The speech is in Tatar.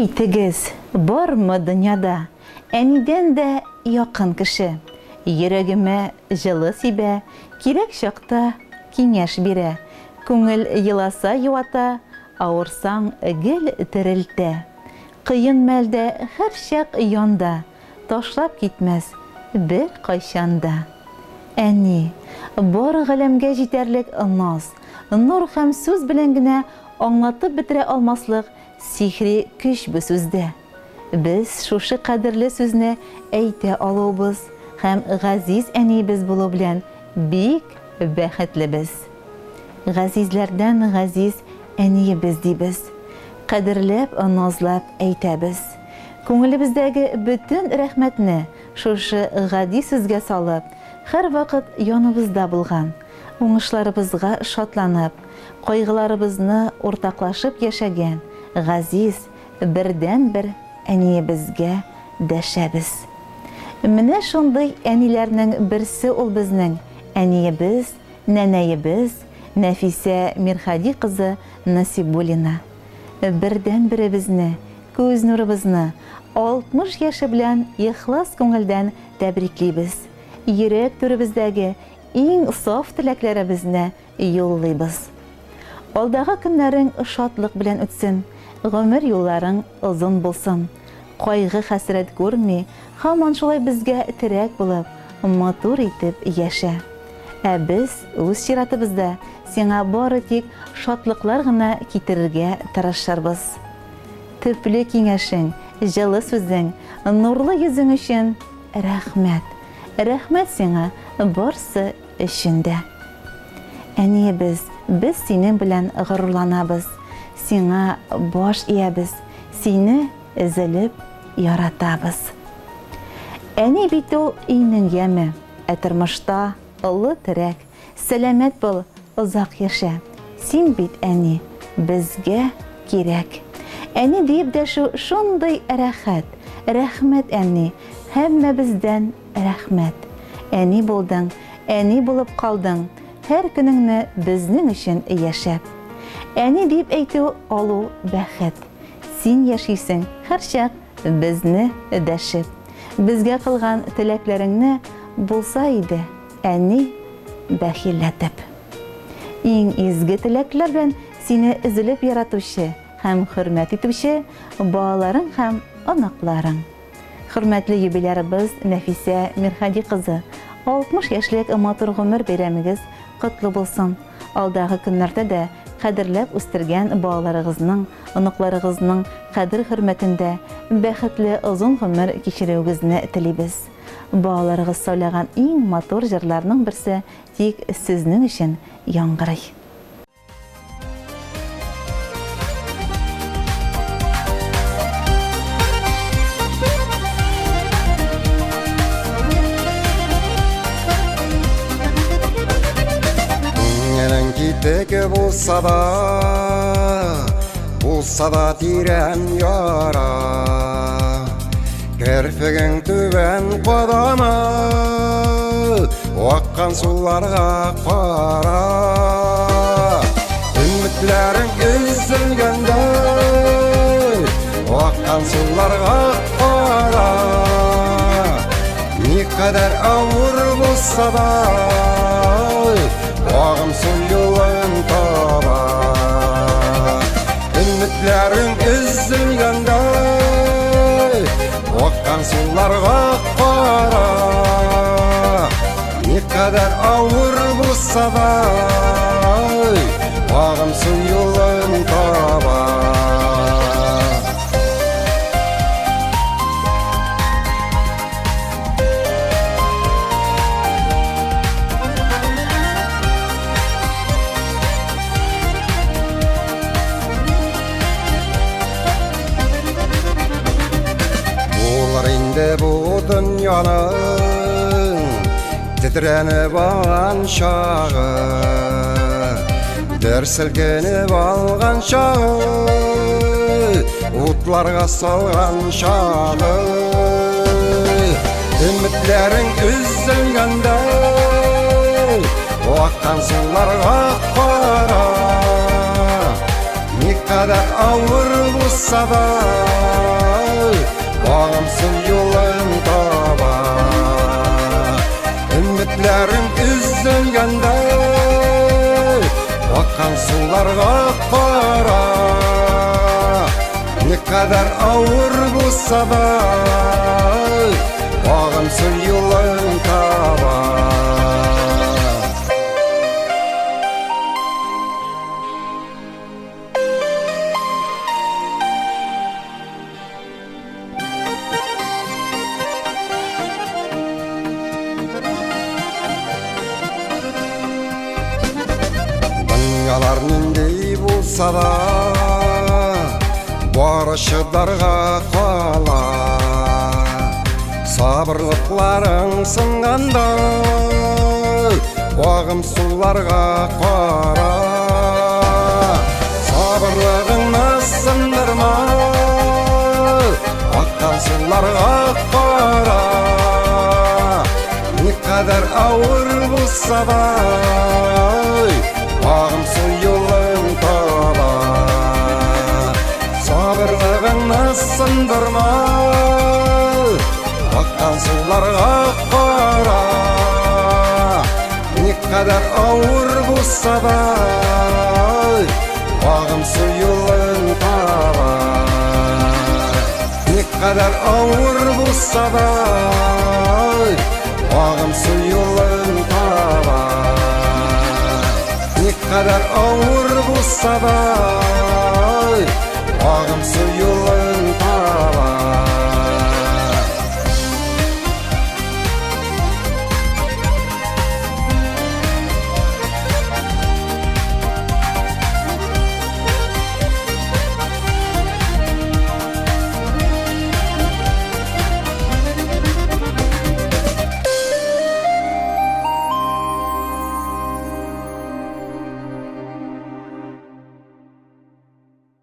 Әйтегез, бармы дөньяда әнидән дә якын кеше? Йөрәгемә җылы сибә, кирәк чакта киңәш бирә, күңел еласа юата, авырсаң гел терелтә. Кыен мәлдә һәрчак янда, ташлап китмәс беркайчан да. Әни, бар галәмгә җитәрлек наз, нур һәм сүз белән генә аңлатып бетерә алмаслык сихри көч бу сүздә. Без шушы кадерле сүзне әйтә алуыбыз һәм газиз әниебез булу белән бик бәхетлебез. Газизләрдән газиз әниебез дибез. Кадерләп, назлап әйтәбез. Күңелебездәге бөтен рәхмәтне шушы гади сүзгә салып, һәрвакыт яныбызда булган, уңышларыбызга шатланып, кайгыларыбызны уртаклашып яшәгән газиз, бердәнбер әниебезгә дәшәбез. Менә шундый әниләрнең берсе ул безнең әниебез, нәнәебез Нәфисә Мирһади кызы Насибуллина. Бердәнберебезне, күз нурыбызны 60 яше белән ихлас күңелдән тәбриклибез, йөрәк түребездәге иң саф теләкләребезне юллыйбыз. Алдагы көннәрең шатлык белән үтсен, гомер юлларың озын булсын. Кайгы-хәсрәт күрми, һаман шулай безгә терәк булып, матур итеп яшә. Ә без, үз чиратыбызда, сиңа бары тик шатлыклар гына китерергә тырышырбыз. Төпле киңәшең, җылы сүзең, нурлы йөзең өчен рәхмәт. Рәхмәт сиңа барсы өчен дә. Әниебез, без синең белән горурланабыз, сиңа баш иябез, сине өзелеп яратабыз. Әни бит ул өйнең яме, ә тормышта олы терәк. Сәламәт бул, озак яшә. Син бит, әни, безгә кирәк. Әни диеп дәшү шундый рәхәт. Рәхмәт, әни, һәммәбездән рәхмәт. Әни булдың, әни булып калдың, һәр көнеңне безнең өчен яшәп. Әни диеп әйтү алу бәхет. Син яшисең һәрчак безне дәшеп. Безгә кылган теләкләреңне булса иде, әни, бәхилләтеп. Иң изге теләкләр белән сине өзелеп яратучы һәм хөрмәт итүче балаларың һәм оныкларың. Хөрмәтле юбилярыбыз Нәфисә Мирһади кызы, 60 яшьлек матур гомер бәйрәмегез котлы булсын! Алдагы көннәрдә дә кадерләп үстергән балаларыгызның, оныкларыгызның кадер-хөрмәтендә бәхетле озын гомер кичерүегезне телибез. Балаларыгыз сайлаган иң матур җырларның берсе тик сезнең өчен яңгырый. Күңелең китек булса да, булса да тирән яра. Керфегең түбән кадама, аккан суларга кара. Өметләрең өзелгәндә, аккан суларга кара. Никадәр авыр булса да, агым су юлын таба. Өметләрең өзелгәндә, аккан суларга кара. Никадәр авыр булса да, агым су юлын таба. Булыр инде бу дөньяның тетрәнеп алган чагы, дер селкенеп алган чагы, утларга салган чагы. Өметләрең өзелгәндә, аккан суларга кара. Никадәр авыр булса да, Агымсу юлын таба. Өметләрең өзелгәндә, Аккан суларга кара. Никадәр авыр булса да, Агымсу юлын таба. Дөньялар нинди булса да, Бары чыдарга кала. Сабырлыкларың сынганда, Агым суларга кара. Сабырлыгыңны сындырма, Аккан суларга кара. Никадәр авыр булса да, Агым су юлын таба. Сабырлыгыңны сындырма, Аккан суларга кара. Никадәр авыр булса да, Агым су юлын таба. Никадәр авыр булса да, Агым су юлын таба. Никадәр авыр булса да, Агым су юлын таба.